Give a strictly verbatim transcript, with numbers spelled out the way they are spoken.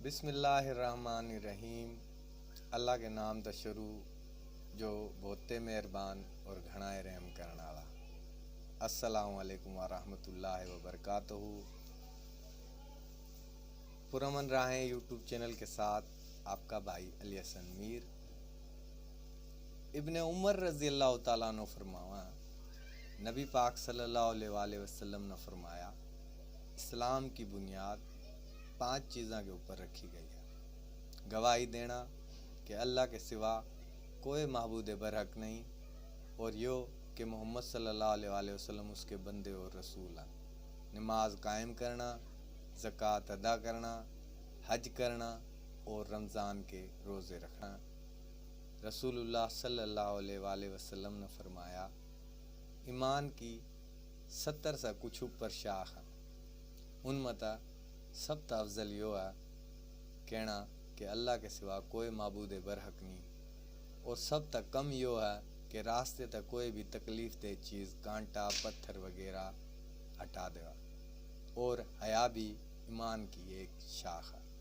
बिस्मिल्लाहिर्रहमानिर्रहीम। अल्लाह के नाम दा शुरू, जो बहुते मेहरबान और घणाए रहम करण वाला। अस्सलाम वालेकुम व रहमतुल्लाहि व बरकातहू। पुरअमन राहें YouTube चैनल के साथ आपका भाई अली हसन मीर। इब्ने उमर रजी अल्लाह तआला अन्हु फरमावा, नबी पाक सल्लल्लाहु अलैहि वसल्लम ने फरमाया, इस्लाम की बुनियाद पांच चीज़ां के ऊपर रखी गई है। गवाही देना कि अल्लाह के सिवा कोई महबूद बरहक नहीं, और यो कि मोहम्मद सल्लल्लाहु अलैहि वसल्लम उसके बंदे और रसूल हैं। नमाज कायम करना, ज़कात अदा करना, हज करना और रमज़ान के रोज़े रखना। रसूलुल्लाह सल्लल्लाहु अलैहि वसल्लम ने फरमाया, ईमान की सत्तर से कुछ ऊपर शाख हैं। उनमें तै सब तै अफजल यो है कहना कि अल्लाह के सिवा कोई माबूद बरहक नहीं, और सब तै कम यो है कि रास्ते तै कोई भी तकलीफ दे चीज़, कांटा, पत्थर वगैरह हटा देवा। और हया भी ईमान की एक शाख है।